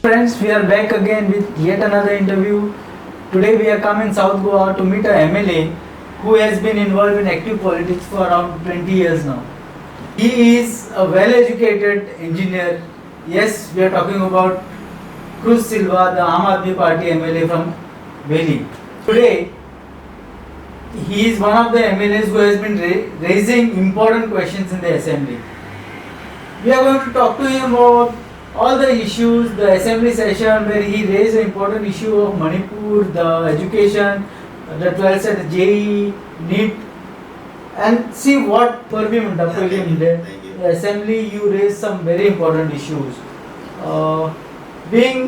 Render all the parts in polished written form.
Friends, we are back again with yet another interview. Today we are come in South Goa to meet a MLA who has been involved in active politics for around 20 years now. He is a well-educated engineer. Yes, we are talking about Cruz Silva, the Aam Aadmi Party MLA from Velim. Today, he is one of the MLAs who has been raising important questions in the assembly. We are going to talk to him about all the issues, the assembly session where he raised an important issue of Manipur, the education, the 12th set JEE, NEET, and see what परबी म्हणटा Yeah, पयलीं thank you, म्हणले thank you. The assembly you raised some very important issues. Being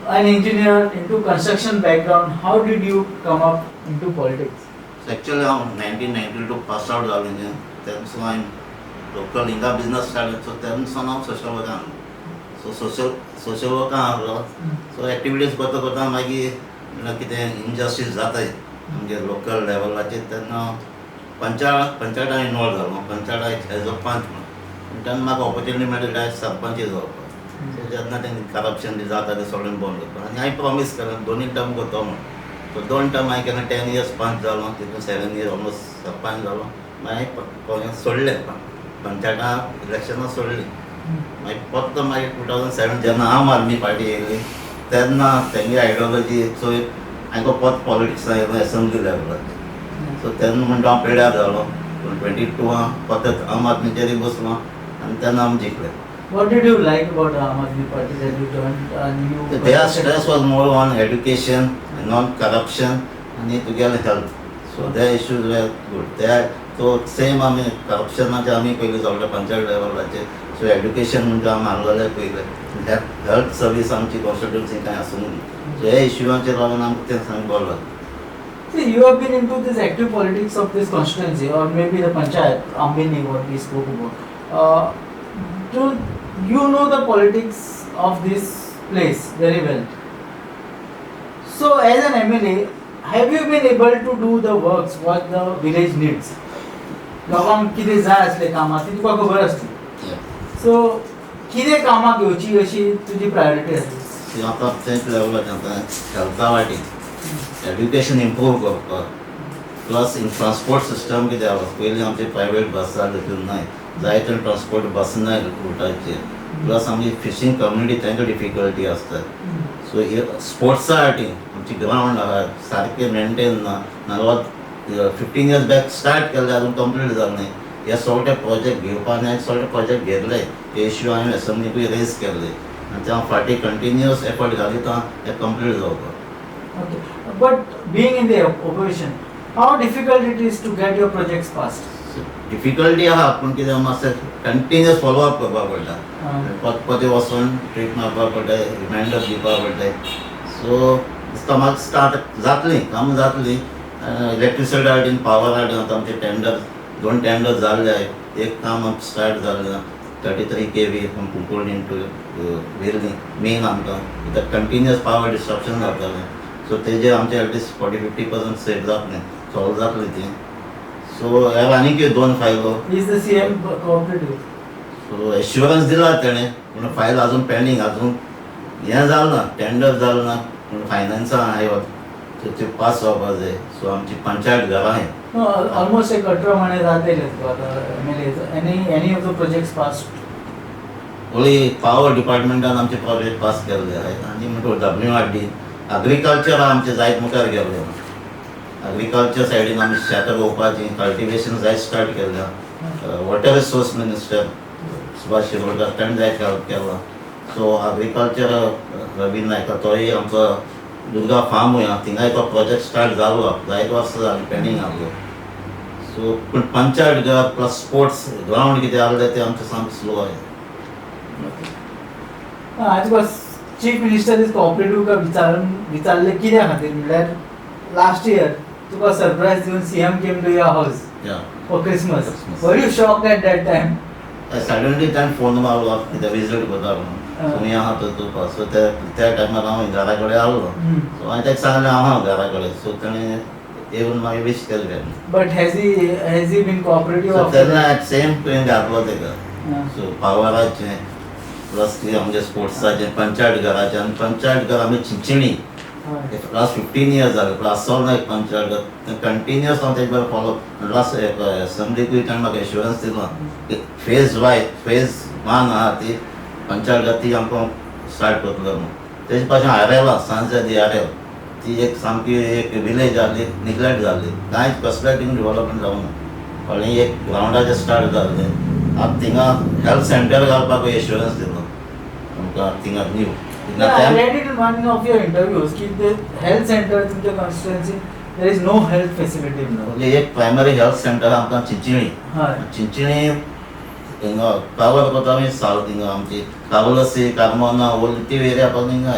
an engineer into construction background, how did you come up into politics? Actually हांव 1992 pass out जालो engineer. तेन्ना सावन हांवें local हिंगा business start, so तेन्ना सावन हांव social वर्कान आसलो. सो सोशल वर्कान आसलो, सो एक्टिविटीज करता करता मागीर म्हणल्यार कितें इनजस्टीस जाताय आमगे लोकल लेवलाचेर, तेन्ना हांव पंचायतान इनवॉल्व जालो, पंचायत एज अ पंच म्हणून. तेन्ना म्हाका ऑपॉर्च्युनिटी मेळ्ळी डायरेक्ट सरपंच जावपाक. सो जेन्ना तें करप्शन बी जाता तें सगळें बंद करपाक आनी हांवें प्रॉमीस केलें दोनूय टर्म करतो म्हणून. सो दोन टर्म हांवें केन्ना 10 इयर्स पंच जालो, तितून 7 इयर ऑलमोस्ट सरपंच जालो. मागीर सोडलें, पंचायतां इलेक्शनां सोडलीं. मागीर फक्त मागीर 2007 जेन्ना आम आदमी पार्टी येयली तेन्ना तेंगे आयडियोलॉजी, सो हांवें परत पॉलिटिक्सान येयलो एसेंब्ली लेवलाचेर. सो तेन्ना म्हणटा हांव पेड्यार जालो, पूण 22 परत आम आदमीचेरय बसलो आनी तेन्ना आमी जिखले. What did you like about Aam Aadmi Party that you joined and you Their stress was more on education, non-corruption, and together health. So their issues were good. Their, so same आमी करप्शनाचे आमी पयलीं सगळे पंचायत लेवलाचेर, so education म्हणजे आमी मारलेले पयलें, health service आमची constituency कांय आसूंक ना. सो हे इश्यूवांचेर लागून आमकां तें सांग बरें लागता. See, you have been into this active politics of this constituency or maybe the panchayat, Ambeli, what we spoke about. Do you know the politics of this place very well? So, as an MLA, have you been able to do the works what the village needs? लोकांक कितें जाय आसलें कामां ती तुका खबर आसली. So कितें कामां घेवची अशी तुजी प्रायोरिटी आसली? ती आतां तेच लेवलाचेर आतां हेल्था वाटेन, एड्युकेशन इम्प्रूव करपाक, प्लस इन ट्रान्सपोर्ट सिस्टम कितें आसा, पयलीं आमचे प्रायवेट बस जाले तितून नाय जायते ट्रान्सपोर्ट बस नाय रुटाचेर. प्लस आमची फिशींग कम्युनिटी तांकां डिफिकल्टी आसता. सो हे स्पोर्ट्सा वाटेन आमची ग्रावंड आहा सारकें मेंटेन ना, नाजाल्यार 15 इयर्स बॅक स्टार्ट केल्ले अजून कंप्लीट जालें न्ही. हे सगळे प्रोजेक्ट घेवपा आनी सगळे प्रोजेक्ट घेतले, हे इश्यू हांवें एसेंब्लीकूय रेज केल्ले आनी ते हांव फाटीं कंटिन्युअस एफर्ट घालिता हे कंप्लीट जावपाक. Okay, but being in the opposition, how difficult it is to get your projects passed? Difficulty आहा, पूण कितें मातशें कंटिन्युअस फॉलोअप करपाक पडटा. परत परते वचून ट्रीप मारपाक पडटा, रिमायंडर दिवपाक पडटा. सो दिसता म्हाका स्टार्ट जातली, कामां जातली. इलेक्ट्रिसिटी हाडून, पावर हाडून आतां आमचे टेंडर, दोन टेंडर जाल्ले आहाय. एक काम आमचें स्टार्ट जाल्लें, 33 kV from Cuncolim to Velim main. आमकां कित्याक कंटिन्युअस पावर डिस्ट्रप्शन जातालें, सो तेजेर आमचें एटलिस्ट 40-50% सेव जातलें, सॉल्व जातलें तें. सो हे आनीक दोन फायलो. Is the CM cooperative? So assurance दिला तेणें, पूण फायल अजून पेंडींग, अजून हें जालें ना, टेंडर जालें ना, पूण फायनान्सान आयो, सो त्यो पास जावपा जाय. सो आमची पंचायत घरां आहाय. No, almost एक 18 म्हयने जातले तुका आतां MLA. Any of the projects passed? Only power डिपार्टमेंटान आमचे प्रोजेक्ट पास केल्ले आहाय आनी म्हणटा डब्ल्यू आर डी, अग्रिकल्चर आमचें जायत मुखार गेल्लें. अग्रिकल्चर सायडीन आमी शेतां रोवपाची, कल्टिवेशन जायत स्टार्ट केल्लें. Water resource minister Subhash Shirodkar ताणें जायत हेल्प केलां. सो अग्रिकल्चर रवी नायक, तोय आमचो दुर्गा फार्मूय आहा, थिंगाय तो प्रोजेक्ट स्टार्ट जालो, जायत वर्सां जालीं पेंडींग आहलो. सो पूण पंचायत घर प्लस स्पोर्ट्स ग्रावंड कितें आहलें तें आमचें सामकें स्लो आहा. हांवें तुका चीफ मिनिस्टर is cooperative काय विचारून विचारलें कित्या खातीर म्हणल्यार लास्ट इयर तुका सरप्रायज दिवन CM came to your house for Christmas. Christmas. Were you shocked at that time? Suddenly ताणें फोन मारलो कितें विजीट करता म्हणून, तुमी आहा तर तुका. सो त्या त्या टायमार हांव घरा कडेन आहलो. सो हांवें ताका सांगलें हांव आहा घरा कडेन. सो ताणें येवन मागीर वीश केलें. But has he been cooperative? So तेन्ना सेम तुवें घातलो ताका, सो पावराचें प्लस ती आमचे स्पोर्ट्साचे पंचायत घराचे आनी पंचायत घर आमी चिंचिणी हय. लास्ट 15 इयर्स जाले पूण आसलो ना एक पंचायत घर कंटिन्युअस हांव तेजे बरोबर फॉलो. लास्ट एसेंब्लीकूय ताणें म्हाका एश्युरन्स दिलो की फेज वन आहा ती पंचायत घर ती आमकां स्टार्ट करतलो म्हणून. तेजे पासून आरेला सांजे दी आरेल ती एक सामकी एक विलेज जाल्ली, निग्लेक्ट जाल्ली, कांयच कसलें थिंग डेवलपमेंट जावना. आनी एक ग्रावंडाचें स्टार्ट जाल्लें. आतां थिंगा हेल्थ सेंटर घालपाक एश्युरन्स दिलो आमकां थिंगा new. Yeah, I read it in one of your interviews की the health center तुमच्या constituency there is no health facility now. म्हणजे एक प्रायमरी हेल्थ सेंटर आमकां चिंचिणी. हय. चिंचिणी हिंगा कवर करता आमी सावथ, हिंगा आमची कावलसी, कार्मोना, ओल्ड ती एरिया पासून हिंगा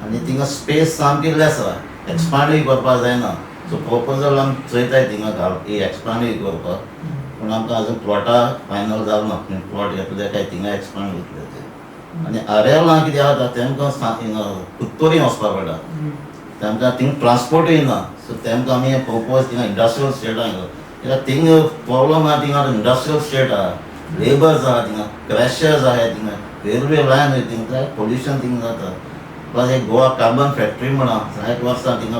आनी थिंगा स्पेस सामकी लेस आहा, एक्सपांडूय करपाक जायना. सो प्रपोजल आमी चोयताय थिंगा घाल एक्सपांडूय करपाक, पूण आमकां अजून प्लॉटा फायनल जालो ना, प्लॉट घेतले काय थिंगा एक्सपांड करतले ते. आनी आरेला कितें जाता तेमकां हिंगा कुत्तोरी वचपाक पडटा, तांकां थिंग ट्रान्सपोर्टूय ना. सो तेमकां आमी प्रपोज थिंगा इंडस्ट्रियल स्टेट आहा, कित्याक थिंग प्रॉब्लम आहा, थिंगा इंडस्ट्रियल स्टेट आहा, लेबर्स आहा थिंगा, क्रॅशर्स आहा थिंगा, रेल्वे लायन थिंगा, पोल्युशन थिंग जाता. प्लस एक गोवा कार्बन फॅक्टरी म्हण आहा, जायत वर्सां थिंगा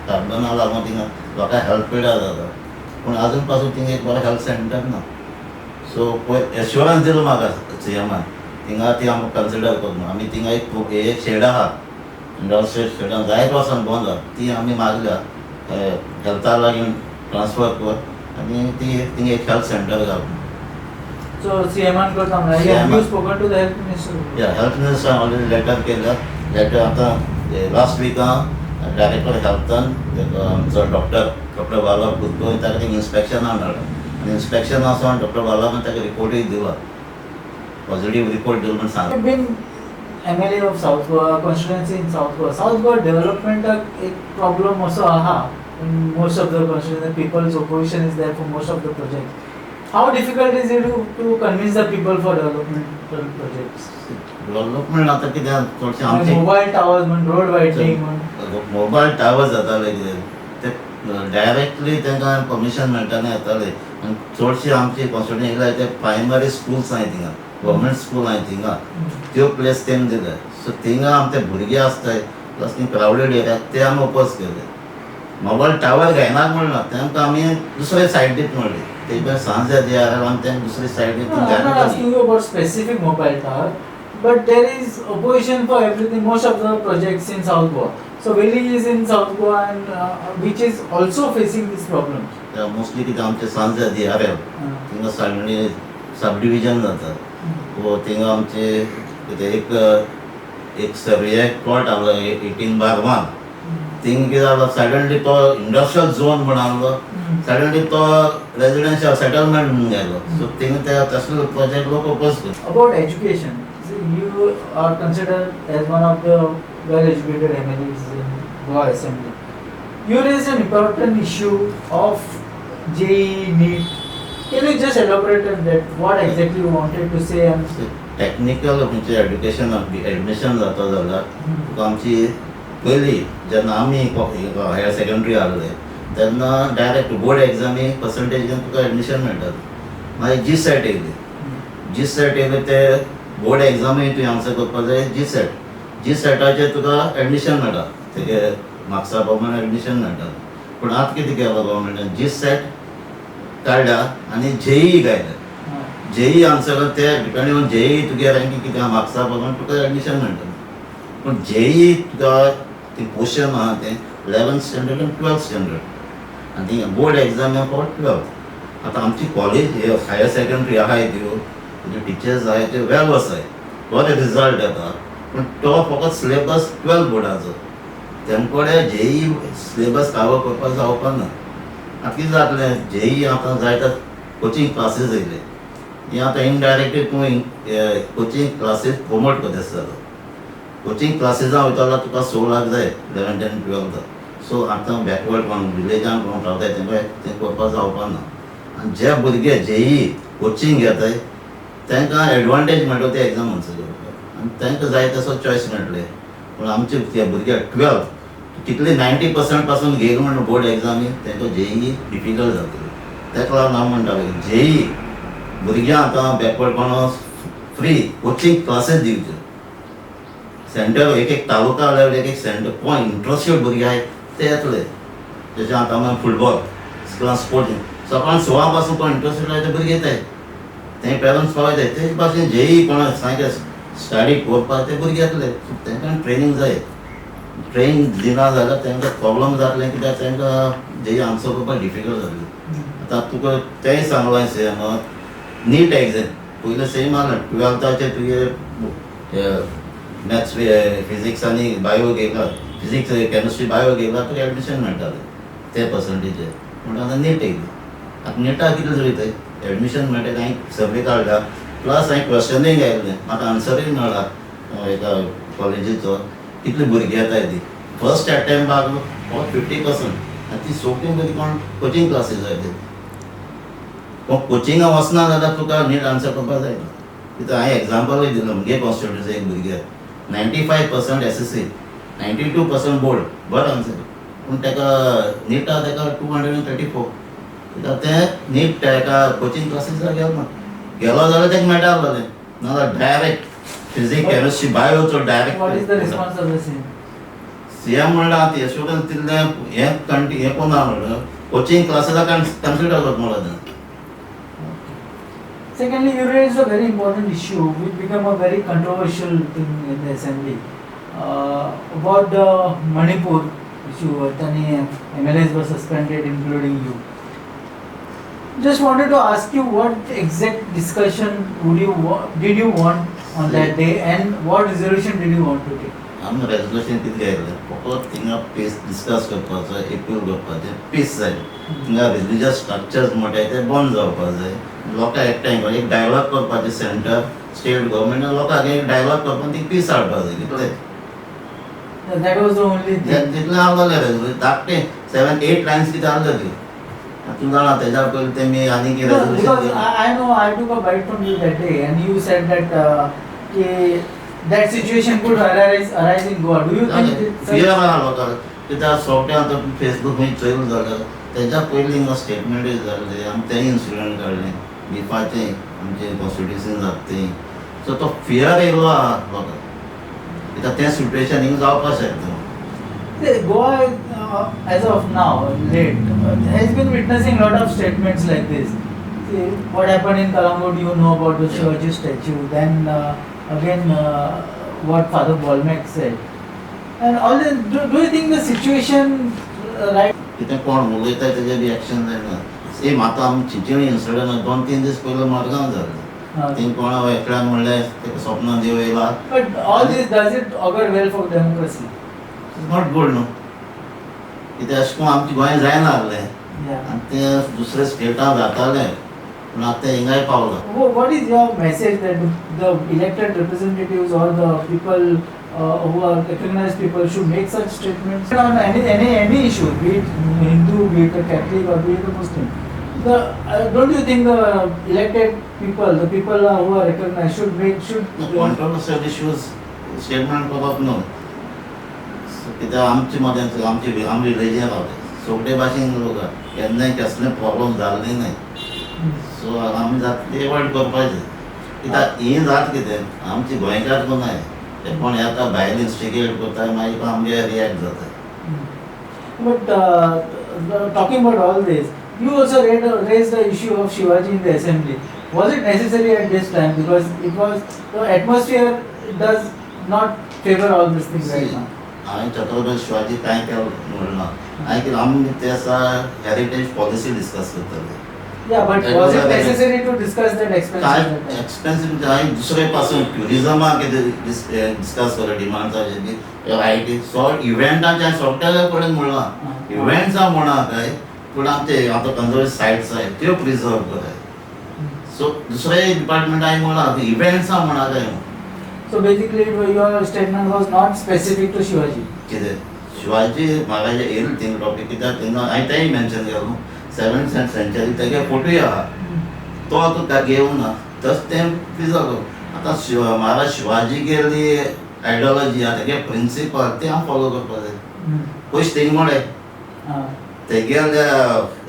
कार्बना लागून थिंगा लोकांक हेल्थ पिड्यार जाता, पूण आजून पासून थिंगा एक बरें हेल्थ सेंटर ना. सो पयर एश्युरन्स दिलो म्हाका सीएमान, थिंगा ती आमकां कन्सिडर करूं. आमी थिंगा एक शेड आहा, इंडस्ट्रियल शेडां जायत वर्सां बंद आहा, ती आमी मागल्या हेल्था लागीं ट्रान्सफर कर आनी ती थिंगा एक हेल्थ सेंटर घाल. So CM an करता म्हणल्यार have you spoken to the health minister? या, हेल्थ मिनिस्टर ऑलरेडी लेटर केल्या. लेटर आतां लास्ट विकान डायरेक्टर हेल्थान आमचो डॉक्टर बाला कुदको ताका थिंग इन्स्पेक्शना मेळ्ळो आनी इन्स्पेक्शना वचोन डॉक्टर बालान ताका रिपोर्टूय दिला, पॉझिटीव रिपोर्ट दिलो म्हण सांगला. You've been MLA of South Goa, constituency in South Goa. South Goa development एक problem असो आहा in most of the constituency, people's opposition is there for most of the projects. How difficult is it to convince the people for development projects? Development आतां कितें चडशें आमचें mobile towers म्हण, road widening म्हण. Mobile tower जाताले कितें ते directly तांकां परमिशन मेळटा येताले. आनी चडशी आमची कॉन्स्टिट्युएन्सी येयल्या ते प्रायमरी स्कुल्स आहाय थिंगा, गव्हर्मेंट स्कूल आहाय थिंगा, त्यो प्लेस तेम दिले. सो थिंगा आमचे भुरगे आसताय, प्लस ती क्रावडेड एरिया, ते आमी ओपोज केले. मोबायल टावर घेयनाक म्हणना, तांकां आमी दुसरे सायड दीत म्हणली, ते सांजे जे आमी तांकां दुसरी side No, I'm not asking you about specific mobile tower, but there is opposition for everything, most of the projects in South Goa. So Veli is in South Goa and which is also facing this problem. Mostly कितें आमचे सांजे दी R L थिंगा साडणी sub division जाता, वो थिंगा आमचे कितें एक सर्वे प्लॉट आहलो 18/1, थिंग कितें जालो सडनली तो इंडस्ट्रियल झोन म्हण आहलो, सडनली तो रेजिडेन्शियल सेटलमेंट म्हणून गेलो. सो थिंग ते तसले प्रोजेक्ट लोक ओपोज करता. About education, so you are considered as one of the well-educated MLAs in Goa Assembly. You raised an important issue of JEE, NEET. Can you just elaborate on that? What exactly you wanted to say? And technical खंयचें education admission जाता जाल्यार तुका आमची पयलीं जेन्ना आमी higher secondary आहले तेन्ना डायरेक्ट बोर्ड एग्जामी पर्संटेज घेवन तुका एडमिशन मेळटालें. मागीर जी सॅट येयली, जी सॅट येयले ते बोर्ड एग्जामूय तुवें आन्सर करपाक जाय. जी सॅट, जी सॅटाचेर तुका एडमिशन मेळटा, तेगे मार्क्सा प्रमाणे एडमिशन मेळटा. पूण आतां कितें केलां गव्हर्मेंटान, जी सॅट काडल्या आनी जेई घायल्या. जेई आन्सर ते डिपेंडींग ऑन जेई तुगे रँकींग कितें आहा मार्क्सा प्रमाण तुका एडमिशन मेळटलें. पूण जेई तुका ती पोर्शन आहा तें 11th standard आनी 12th standard आनी ती बोर्ड एग्जाम आहा फॉर 12th. आतां आमची कॉलेज हायर सेकेंडरी आहाय त्यो त्यो टिचर्स आहाय त्यो वेल आसाय, बरे रिजल्ट येता, पूण तो फकत सिलेबस 12 बोर्डाचो, तेम कडेन जेई सिलेबस कवर करपाक जावपा ना. आतां कितें जातलें, जेई आतां जायते कोचिंग क्लासीस येयले, ही आतां इनडायरेक्टली तूं कोचिंग क्लासीस प्रमोट करता आसता. कोचिंग क्लासीसां वयता जाल्यार तुका 6 लाख जाय 11, 10, 12. सो आतां बॅकवर्ड कोण विलेजान कोण रावताय तेंकां तें करपाक जावपा ना. आनी जे भुरगे जेई कोचिंग घेताय तांकां एडवांटेज मेळटा ते एग्जाम आन्सर करपाक आनी तांकां जाय तसो चॉयस मेळटले. पूण आमचे ते भुरगे 12 कितले 90% पासून घेयले म्हण बोर्ड एग्जामी तांकां जेई डिफिकल्ट जातली. ताका लागून हांव म्हणटालें जेई भुरग्यां आतां बॅकवर्ड कोण फ्री कोचिंग क्लासेस दिवच्यो. सेंटर एक एक तालुका लेवल एक एक सेंटर, कोण इंट्रस्टेड भुरगे आहाय ते येतले. जशें आतां आमी फुटबॉल स्कुलान स्पोर्ट्स सकाळ 6 पासून कोण इंट्रस्टेड आहाय ते भुरगे येताय, ते पेरंट्स पावयताय. ते भाशेन जेई कोण सारकें स्टडी करपाक ते भुरगे येतले. तांकां ट्रेनींग जाय. ट्रेनिंग दिना जाल्यार तांकां प्रॉब्लम जातलें, कित्याक तांकां जेई आन्सर करपाक डिफिकल्ट जातलें. आतां तुका तेंय सांगलां सेम नीट एग्जाम पयलें सेम आसलें टुवेल्थाचें तुगे मॅथ्स फिजिक्स आनी बायो घेयला, फिजिक्स केमिस्ट्री बायो घेयला, तुका एडमिशन मेळटालें ते पर्संटेजीर. पूण आतां नीट येयली, आतां निटाक कितें वयताय एडमिशन मेळटा. हांवें सर्वे काडला, प्लस हांवें क्वेश्चनूय आयलें, म्हाका आन्सरूय मेळ्ळा एका कॉलेजीचो, कितली भुरगीं येताय ती फर्स्ट अटेम्प्टाक 50%. आनी ती सोंपली भुरगीं कोण कोचिंग क्लासीस जाय ते, कोण कोचिंगा वचना जाल्यार तुका नीट आन्सर करपाक जायना. कित्याक हांवें एग्जाम्पलूय दिलो, मुगे कॉन्स्टिट्युएन्सी एक भुरग्याक 95% SSC, 92% board, बरो आन्सर, पूण ताका निटा ताका 234. कित्याक तें नीट ताका कोचिंग क्लासीसाक गेलो ना, गेलो जाल्यार ताका मेळटा आसलें, नाजाल्यार डायरेक्ट फिजिक्स केमिस्ट्री बायोचो direct. What is the response of the CM? CM म्हणल्यार आतां यशोधन तितलें हें कंटी हें कोणा म्हणलें कोचिंग क्लासीसाक कन्सिडर करता म्हणलें तें. Secondly, you raised a very important issue which became a very controversial thing in the assembly about the Manipur issue. Tani MLAs were suspended, including you. Just wanted to ask you what exact discussion would you did you want on that day, and what resolution did you want to take? आमी resolution कितें घेतलें, फकत थिंगा piece discuss करपाचो, appeal करपाचें, piece जाय थिंगा. Religious structures म्हणटाय ते बंद जावपाक जाय. लोकांक एकठांय करून एक डायलॉग करपाचें, सेंटर स्टेट गव्हर्मेंट लोकांक एक डायलॉग करपाक ती पीस हाडपाक जाय, कितलें. That was the only thing. तितलें आहलें रेजोल्युशन, धाकटें 7-8 लायन्स कितें आहलें ती. तूं जाणा तेज्या पयलीं तेमी आनी कितें No, because resolution. I know I took a bite from you that day, and you said that ki that situation could arise in Goa. Do you think it's fear आहा लोकांक, कित्याक सोगलें आतां फेसबूक खंय चोयलें जाल्यार तेज्या पयलीं हिंगा स्टेटमेंटूय जाल्ले, आमी तेंय इन्सिडंट काडलें बिफाचें आमचें कॉन्स्टिट्युशन जाता तें. सो तो फियर येयलो आहा लोकांक, कित्याक तें सिट्युएशन हिंगा जावपाक शकता. Goa, as of now, late, has been witnessing lot of statements like this. See, what happened in Calangute, you know about the Shivaji statue. Then again, what Father Bolmax said. And all this, do you think the situation right? कितें कोण उलयता तेजें reaction जायना. Same आतां आमी Chinchani incident 2-3 दीस पयलीं मडगांव जालें, थिंग कोणा एकल्यान म्हणलें तेका स्वप्न देव येयला. But all this, does it augur well for democracy? It's not good न्हू, कित्याक अशें करून आमच्या गोंयांत जायना आसलें आनी तें दुसऱ्या स्टेटान जातालें, पूण आतां तें हिंगाय पावलां. What is your message that the elected representatives or the people who are recognized people should make such statements on any issue, be it Hindu, be it a Catholic or be it a Muslim? The don't you think the elected people, the people who are recognized should make should controversial issues statement करप न्हू, कित्याक आमचे मदें आमचे आमी religion रावले सगळे भाशेन लोक, केन्नाय कसले प्रॉब्लम जाल्ले न्हय. सो आमी जाता ते एवॉयड करपाचें, कित्याक ही जाता कितें आमची गोंयकार कोणाय ते कोण येता भायले इन्स्टिगेट करता, मागीर आमगे रिएक्ट जाता. But talking about all this, you also raised the issue of Shivaji in the assembly. Was it necessary at this time? Because it was the atmosphere does not favor all these things right now. हांवें छत्रपती शिवाजी कांय केलें म्हणना, हांवें कितें आमी ते आसा heritage policy discuss करतले. Yeah, but That was was it a very- necessary to discuss that expensive? कांय that time? Expensive हांवें दुसरे पासून ट्युरिजमा कितें डिस्कस केलो डिमांड्साचेर बी I T सो इव्हेंटाचें हांवें सगळ्या कडेन म्हणलां, इव्हेंट्सां म्हणा काय, पूण आमचे आतां कन्जर्वेटिव सायट्स आहाय त्यो प्रिजर्व कराय. सो दुसरे डिपार्टमेंट हांवें म्हणलां इव्हेंट्सां म्हणा काय. So basically, your statement was not specific to Shivaji. कितें शिवाजी महाराजा येयले थिंग टॉपीक, कित्याक थिंगा हांवें तेंय मेन्शन केलो 7th century तेगे फोटोय आहा, तो आतां घेवना ना तस तें प्रिजर्व. आतां महाराज शिवाजी गेल्ली आयडियोलॉजी आहा, तेगे प्रिंसिपल ते हांव फॉलो करपाक जाय. पयशे थिंग म्हळें तेगेले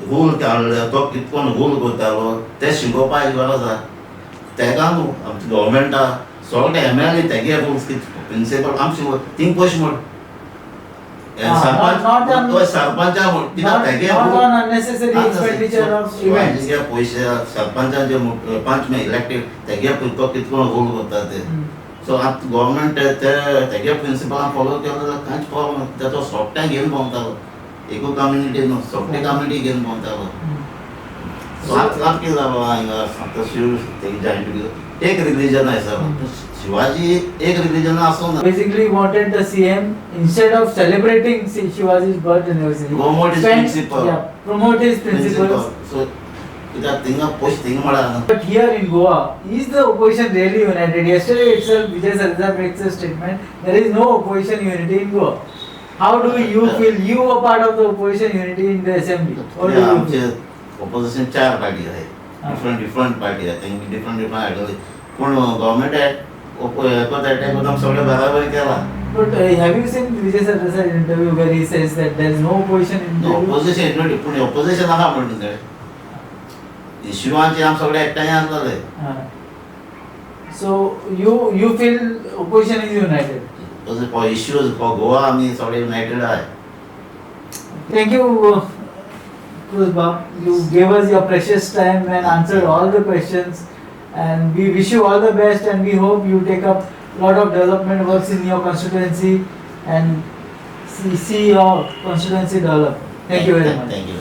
रूल काडले, तो कितकोन रूल करतालो तें शिकोवपाक गरज आहा. तेका न्हू आमच्या गव्हर्मेंटा सगळे एम एल ए तेगे रुल्स प्रिंसिपल आमचे थिंग पयशे म्हण. Not- not on- सरपंच सरपंचा म्हण कित्याक तेगे Not rule on unnecessary expenditure of events. शिवाजीचे पयशे सरपंचाचे पंच इलेक्टेड तेगे तो कितको रोल करता ते. Hmm. सो आतां गव्हर्मेंट ते तेगे प्रिंसिपलान फॉलो केलो जाल्यार कांयच प्रॉब्लम ना. तेचो सोगट्यांक घेवन भोंवतालो, एकू कम्युनिटी न्हू, सोगटे कम्युनिटी घेवन भोंवतालो. Hmm. सो आतां आतां कितें जालो हिंगा आतां शिव तेगे जॉयंट एक रिलीजन आसा, शिवाजी एक रिलीजन आसूं ना. Basically wanted the CM, instead of celebrating Shivaji's birth anniversary, Promote his principle. Yeah, promote his principles. So कित्याक थिंगा पयशे थिंगा म्हळ्यार न्हू. But here in Goa, is the opposition really united? Yesterday itself, Vijay Sardesai makes a statement, there is no opposition unity in Goa. How do you feel? You were part of the opposition unity in the assembly. What do you आमचे feel? Opposition चार party आहाय, different different party आहाय, तेंगे different different ideology. पूण government attack करता सगळें बराबर केलां. But have you seen Vijay Sardesai's interview where he says that there is no opposition in the opposition न्हू, पूण ऑपोजिशन आहा म्हणटा ते इश्यूआंचे आमी सगळे एकठांय आसलेले. So you feel opposition is united? For issues for Goa आमी सगळे युनायटेड आहाय. Thank you, Cruz Bab. You gave us your precious time and answered all the questions. And we wish you all the best, and we hope you take up a lot of development works in your constituency and see your constituency develop. Thank you very much. Thank you.